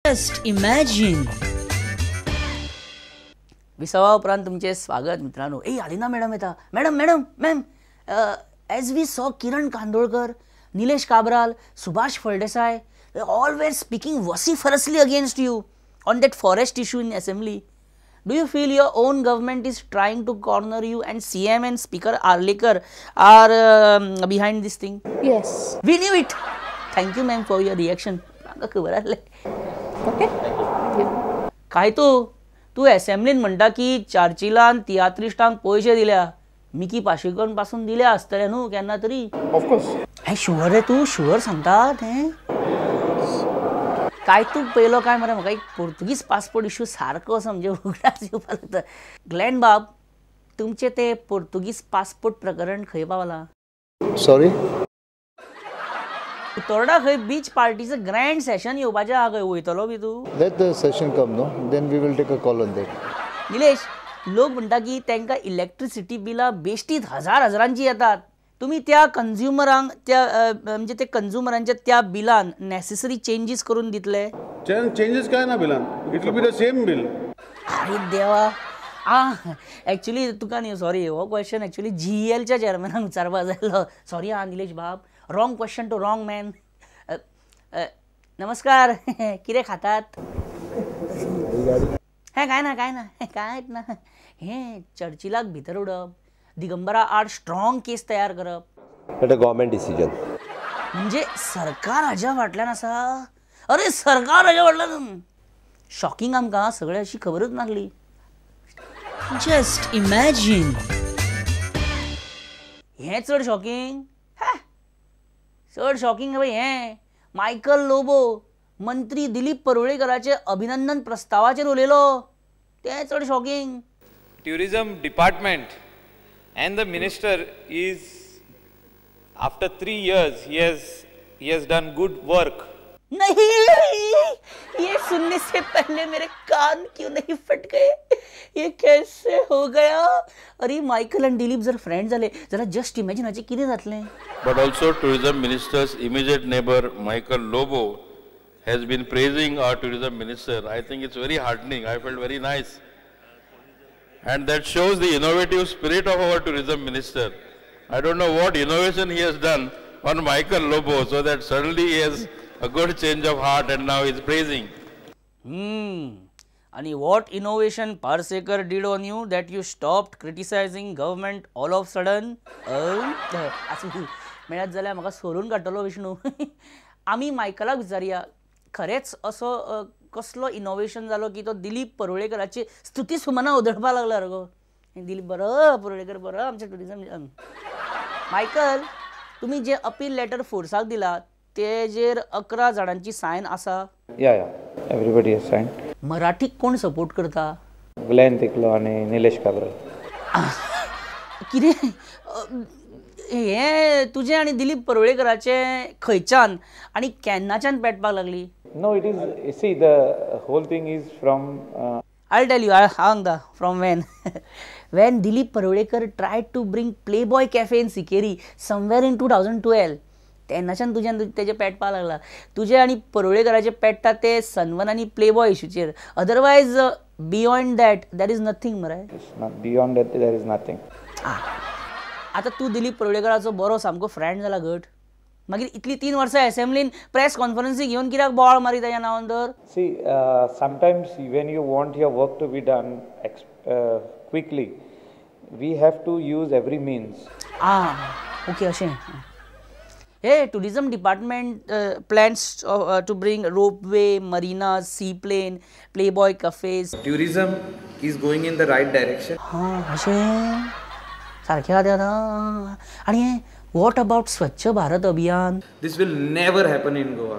Just imagine. विसवा उपरांत तुमचे स्वागत मित्रांनो. ए आलिना मॅडम येता. Madam madam ma'am, as we saw Kiran Kandolkar, Nilesh Cabral, Subhash Phaldesai, all were speaking vociferously against you on that forest issue in assembly. Do you feel your own government is trying to corner you and CM and Speaker Arlekar are behind this thing? Yes. We knew it. Thank you ma'am for your reaction. म्हाका खबर आसलें. Okay. काय तूं तूं एसेंब्लीन म्हणटा की चर्चिलान तियात्रिस्टांक पयशे दिल्या, मिकी पाशिकोन पासून दिल्या आसतले न्हू केन्ना तरी. ऑफकोर्स. हें शुअर रे, तूं शुअर सांगता तें? काय तूं पयलो काय मरे म्हाका एक पोर्तुगीज पासपोर्ट इशू सारको असो म्हणजे उगडास येवपाक लागता. ग्लॅन बाब, तुमचें तें पोर्तुगीज पासपोर्ट प्रकरण खंय पावलां? सॉरी, उतोर्डा खंय बीच पार्टीचो ग्रँड सेशन येवपाचें आहा, खंय वयतलो बी तूं? Let the session come no, then we will take a call on that. Nilesh, लोक म्हणटा की तांकां इलेक्ट्रिसिटी बिलां बेश्टीच हजार हजारांची येतात. तुमी त्या कंज्युमरांक त्या म्हणजे ते कंज्युमरांच्या त्या बिलान नॅसेसरी चेंजीस करून दितले? चेंजेस काय ना बिलान, it will be the same bill. अरे देवा. आ एक्चुली तुका न्ही, सॉरी, हो क्वेश्चन एक्चुली जीईएलच्या चेअरमॅनाक विचारपा जाय आसलो. सॉरी आं निलेश बाब, wrong question to wrong man. नमस्कार. कितें खातात? हें काय ना, काय ना, कांयच ना. हें चर्चिलाक भितर उडप, दिगंबरा आड स्ट्रॉंग केस तयार करप, It a government decision. म्हणजे सरकार हाज्या फाटल्यान आसा. अरे सरकार हाज्या फाटल्यान. शॉकिंग, आमकां सगळें अशी खबरूच नासली. Just imagine. हें चड शॉकिंग, चड शॉकिंग भाई हें. मायकल लोबो मंत्री दिलीप परुळेकराचे अभिनंदन प्रस्तावाचेर उलयलो, तें चड shocking. Tourism department and the minister is, after 3 years he has done good work. नहीं, ये सुनने से पहले मेरे कान क्यों नहीं फट गए? ये कैसे हो गया? अरे मायकल आनी दिलीप जर फ्रेंड जाले जाल्यार जस्ट इमॅजिन हाचें कितें जातलें. But also tourism minister's immediate neighbor Michael Lobo has been praising our tourism minister. I think it's very heartening. I felt very nice. And that shows the innovative spirit of our tourism minister. I don't know what innovation he has done on Michael Lobo, so that suddenly he has a good change of heart and now he is praising. आणि what innovation Parsekar did on you that you stopped criticizing government all of sudden? आसूं, मेळत जाल्यार म्हाका सोलून काडटलो विष्णू. आमी मायकलाक विचारया, खरेंच असो कसलो इनोवेशन जालो की तो दिलीप परुळेकराची स्तुती सुमना उधळपाक लागला गो? दिलीप बरो, परुळेकर बरो, आमचें टुरिजम. मायकल, तुमी जे अपील लेटर फोर्साक दिला तेजेर 11 जाणांची सायन आसा. Yeah yeah, everybody has signed. मराठीक कोण सपोर्ट करता? ग्लॅन तिकलो आनी निलेश काब्राल. कितें हें तुजें आनी दिलीप परुळेकराचें खंयच्यान आनी केन्नाच्यान पेटपाक लागली? No, it is, see, the whole thing is from I'll tell you, हांव सांगता from when. When Dilip Parulekar tried to bring Playboy Cafe in Sikeri somewhere in 2012, तेन्नाच्यान तुज्यान तेजें पेटपाक लागला. तुजें आनी परुळेकराचें पेट्टा ते सनवन आनी Playboy इशूचेर. Otherwise beyond that there is nothing मरे. Beyond that there is nothing. आतां तूं दिलीप परुळेकराचो बरो सामको फ्रेंड जाला घट, मागीर इतली 3 वर्सां एसेंब्लीन प्रेस कॉन्फरन्सी घेवन कित्याक बोवाळ मारी ताच्या नांवान तर? See, sometimes when you want your work to be done quickly, we have to use every means. Ah okay, अशें. हे tourism department plans to bring ropeway, marina, sea plane, Playboy cafes. Tourism is going in the right direction. हां अशें सारकें आहा तें आतां. आनी what about Swachh Bharat Abhiyan? This will never happen in Goa.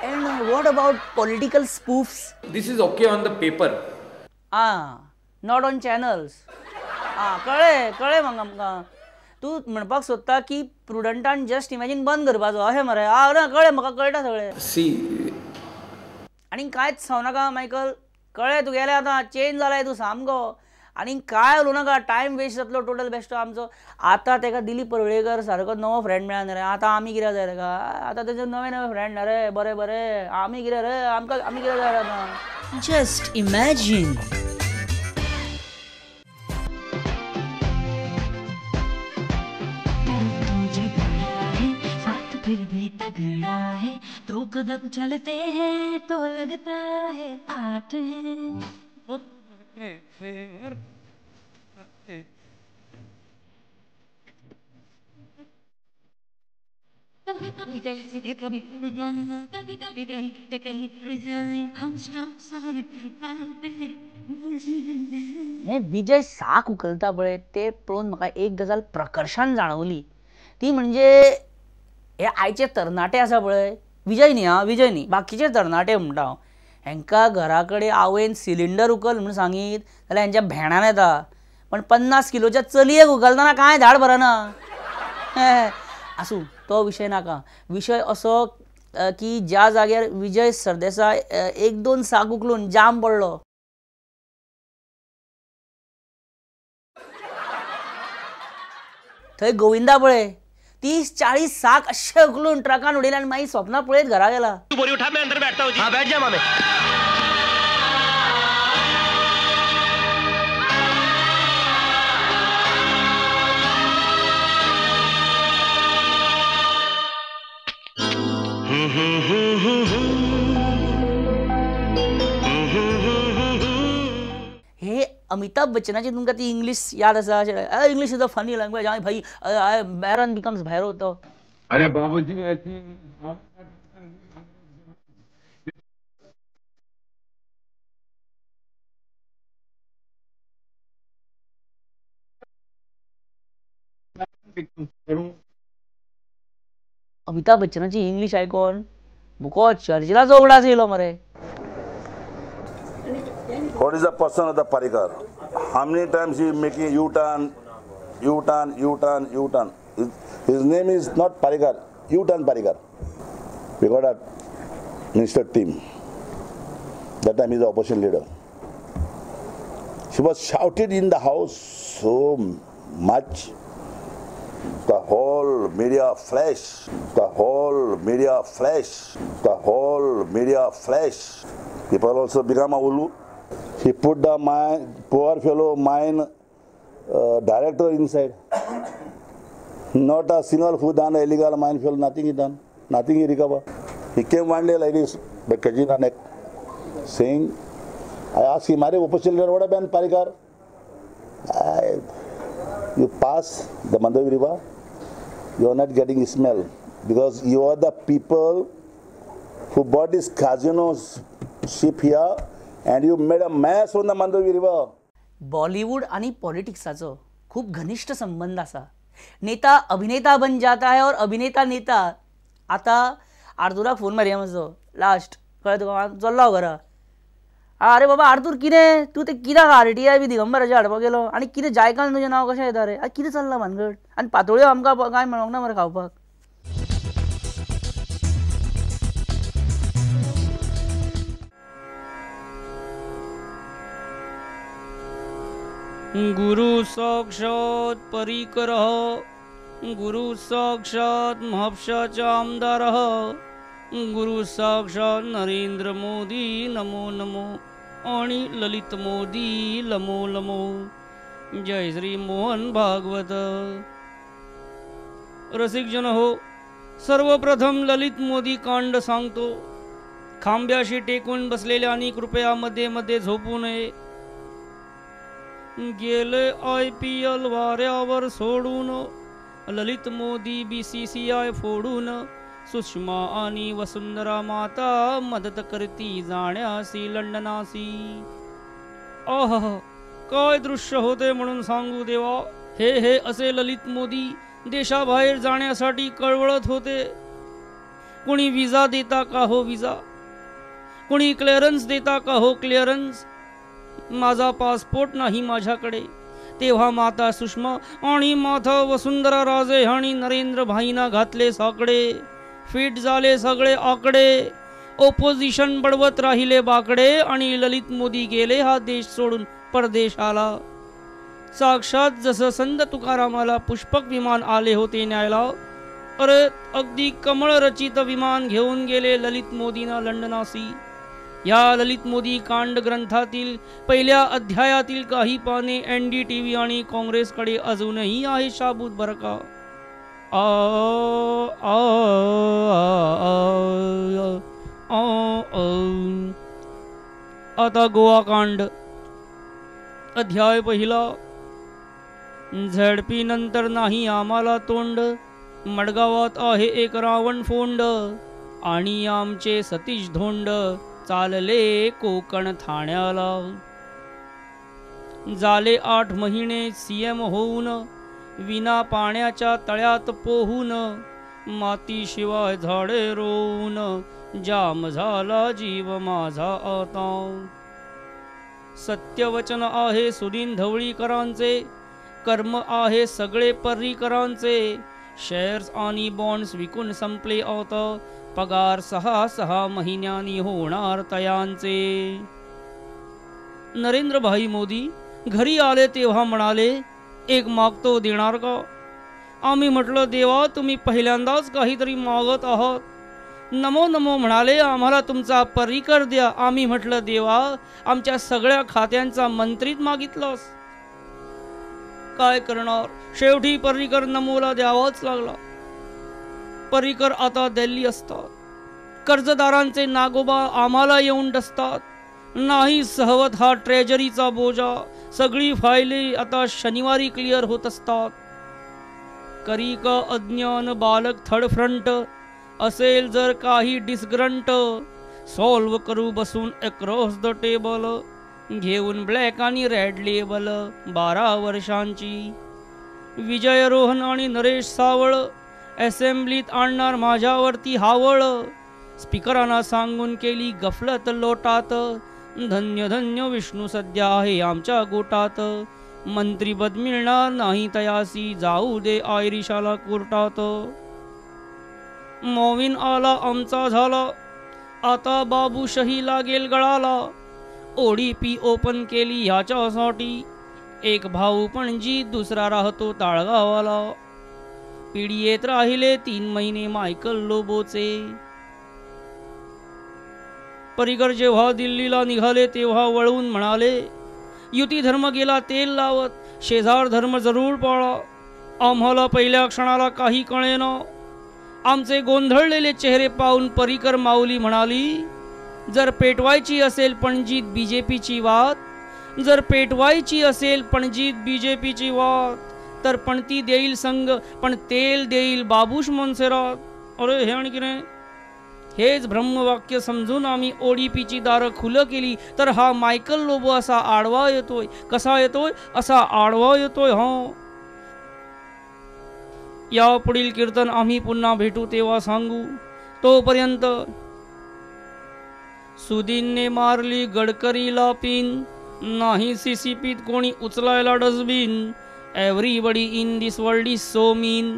And what about political spoofs? This is okay on the paper. Ah, not on channels. Ah, कळ्ळें कळ्ळें म्हाका आमकां. तूं म्हणपाक सोदता की प्रुडंटान जस्ट इमॅजीन बंद करपाचो अशें मरे? आं ना, कळ्ळें म्हाका, कळटा सगळें. सी, आनी कांयच सांगनाका मायकल, कळ्ळें तुगेलें आतां चेंज जालाय तूं सामको. आनी काय उलोवं नाका, टायम वेस्ट जातलो टोटल बेश्टो आमचो. आतां ताका दिलीप परुळेकर सारको नवो फ्रेंड मेळना रे, आतां आमी कित्याक जाय ताका, आतां तेजे नवे नवे फ्रेंड रे, बरें बरें आमी कितें रे, आमकां आमी कित्याक जाय आतां. Just imagine. फिर भी तगड़ा है, दो कदम चलते हैं तो लगता है आठ है. हे विजय साक उखलता पळय ते पळोवन म्हाका एक गजाल प्रकर्षान जाणवली, ती म्हणजे हे आयचे तरणाटे आसा पळय, विजय न्ही आं, विजय न्ही, बाकीचे तरणाटे म्हणटा हांव, हेंकां घरा कडेन आवयन सिलिंडर उखल म्हणून सांगीत जाल्यार हेंच्या भेणान येता, पण 50 किलोच्या चलयेक उखलतना कांय धाड भरना. आसूं, तो विशय नाका. विशय असो की ज्या जाग्यार विजय सरदेसाय एक दोन साक उखलून जाम पडलो, थंय गोविंदा पळय 30-40 साक अशे उखलून ट्रकान उडयले आनी मागीर स्वप्नां पळयत घरा गेला. बोरी उठा, मैं अंदर बैठता हूं जी. हाँ बैठ जा मामे. हे अमिताभ बच्चनाची तुमकां ती इंग्लीश याद आसा? English is a funny language. हांवें भाई बॅरन बिकम्स भैरव तो. अरे बाबूजी ऐसी अमिताभ बच्चनाची इंग्लीश आयकून मुको चर्चिलाचो उगडास येयलो मरे. What is the person of the Parrikar? How many times he making U-turn, U-turn, U-turn, U-turn? His name is not Parrikar, U-turn Parrikar. We got a minister team. That time he is the opposition leader. She was shouted in the house so much. The whole media flash, the whole media flash, the whole media flash. People also become a ulu. He put the mine, poor fellow mine director inside. Not a single who done illegal mine fellow, nothing he done, nothing he recover. He came one day like this, by Kajina neck, saying, I asked him, "Are opposition leader, what happened, Parrikar? You pass the Mandovi River, you are not getting smell because you are the people who bought this casino ship here and you made a mess on the Mandovi River." Bollywood आणि पॉलिटिक्साचो खूप घनिष्ठ संबंध आसा. नेता अभिनेता बन जाता है और अभिनेता नेता. आतां आर्तुराक फोन मारया मातसो लास्ट, कळ्ळें तुका, चल्लो हांव घरा. आरे बाबा आर्तूर, कितें तूं तें कित्याक आरटीआय बी दिगंबराचेर हाडपाक गेलो आनी कितें जायकान तुजें नांव कशें येता रे? आरे कितें चल्लां भानगड? आनी पातोळ्यो आमकां कांय मेळोंक ना मरे खावपाक. गुरु साक्षात परिकरः, गुरु साक्षात म्हापशाचा आमदारः, गुरु साक्षात नरेंद्र मोदी नमो नमो आणि ललित मोदी नमो नमो. जय श्री मोहन भागवत. रसिकजन हो, सर्वप्रथम ललित मोदी कांड सांगतो. खांब्याशी टेकून बसलेल्या आणि कृपया मध्ये मध्ये झोपू नये. गेले IPL वाऱ्यावर सोडून, ललित मोदी BCCI फोडून, सुषमा आणि वसुंधरा माता मदत करती जाण्यासी लंडनासी. आह, काय दृश्य होते म्हणून सांगू देवा. हे हे असे ललित मोदी देशाबाहेर जाण्यासाठी कळवळत होते. कोणी विजा देता का हो विजा, कोणी क्लिअरन्स देता का हो क्लिअरन्स, माझा पासपोर्ट नाही माझ्याकडे. तेव्हा माता सुषमा आणि माता वसुंधरा राजे आणि नरेंद्र भाईंना घातले साकडे. फिट झाले सगळे आकडे, ओपोजिशन बडवत राहिले बाकडे आणि ललित मोदी गेले हा देश सोडून परदेशाला. साक्षात जसं संत तुकारामाला पुष्पक विमान आले होते न्यायला, अरे अगदी कमळ रचित विमान घेऊन गेले ललित मोदींना लंडनासी. या ललित मोदी कांड ग्रंथातील पहिल्या अध्यायातील काही पाने NDTV आणि काँग्रेसकडे अजूनही आहे शाबूत बरं का. आ आ आ आता गोवा कांड अध्याय पहिला. झेडपी नंतर नाही आम्हाला तोंड, मडगावात आहे एक रावण फोंड, आणि आमचे सतीश धोंड चालले कोकण ठाण्याला. झाले 8 महिने CM होऊन, विना पाण्याच्या तळ्यात पोहून, मातीशिवाय झाडे रोवून, जाम झाला जीव माझा आता. सत्यवचन आहे सुदीन ढवळीकरांचे, कर्म आहे सगळे पर्रीकरांचे, शेअर्स आणि बॉन्ड्स विकून संपले आता, पगार 6-6 महिन्यांनी होणार तयांचे. नरेंद्रभाई मोदी घरी आले तेव्हा म्हणाले, एक मागतो देणार का? आम्ही म्हटलं, देवा तुम्ही पहिल्यांदाच काहीतरी मागत आहात. नमो नमो म्हणाले, आम्हाला तुमचा पर्रीकर द्या. आम्ही म्हटलं, देवा आमच्या सगळ्या खात्यांचा मंत्रीत मागितलास, काय करणार? शेवटी पर्रीकर नमोला द्यावाच लागला. पर्रीकर आता दिल्ली असतात, कर्जदारांचे नागोबा आम्हाला येऊन डसतात. नाही सहवत हा ट्रेजरीचा बोजा, सगळी फायले आता शनिवारी क्लिअर होत असतात. करी का अज्ञान बालक थर्ड फ्रंट, असेल जर काही डिसग्रंट, सॉल्व करू बसून अक्रॉस the table, घेऊन ब्लॅक आणि रेड लेबल 12 वर्षांची. विजय रोहन आणि नरेश सावळ असेंब्लीत आणणार माझ्यावरती हावळ, स्पीकरांना सांगून केली गफलत लोटात, धन्य धन्य विष्णू सध्या आहे आमच्या गोटात, मंत्रीपद मिळणार नाही तयासी, जाऊ दे आयरिशाला कोर्टात. मॉविन आला आमचा झाला, आता बाबूशाही लागेल गळाला, ODP open केली ह्याच्यासाठी, एक भाऊ पणजी दुसरा राहतो ताळगावाला. पीडीएत राहिले 3 महिने मायकल लोबोचे. पर्रीकर जेव्हा दिल्लीला निघाले तेव्हा वळून म्हणाले, युती धर्म गेला तेल लावत, शेजार धर्म जरूर पाळा. आम्हाला पहिल्या क्षणाला काही कळेना. आमचे गोंधळलेले चेहरे पाहून पर्रीकर माऊली म्हणाली, जर पेटवायची असेल पणजीत BJPची वात, जर पेटवायची असेल पणजीत BJPची वात, तर पणती देईल संघ, पण तेल देईल बाबूश मोन्सेरात. अरे हे आणखी नाही. हेच ब्रह्मवाक्य समजून आम्ही ODPची दारं खुलं केली, तर हा मायकल लोबो असा आडवा येतोय. कसा येतोय? असा आडवा येतोय. हा या पुढील कीर्तन आम्ही पुन्हा भेटू तेव्हा सांगू. तोपर्यंत सुदीनने मारली गडकरीला पिन, नाही CCPत कोणी उचलायला dustbin. Everybody in this world is so mean,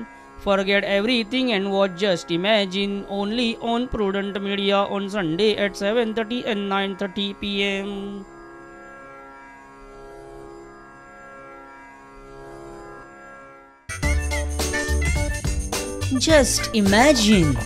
forget everything and watch Just Imagine only on Prudent Media on Sunday at 7:30 and 9:30 PM. Just imagine.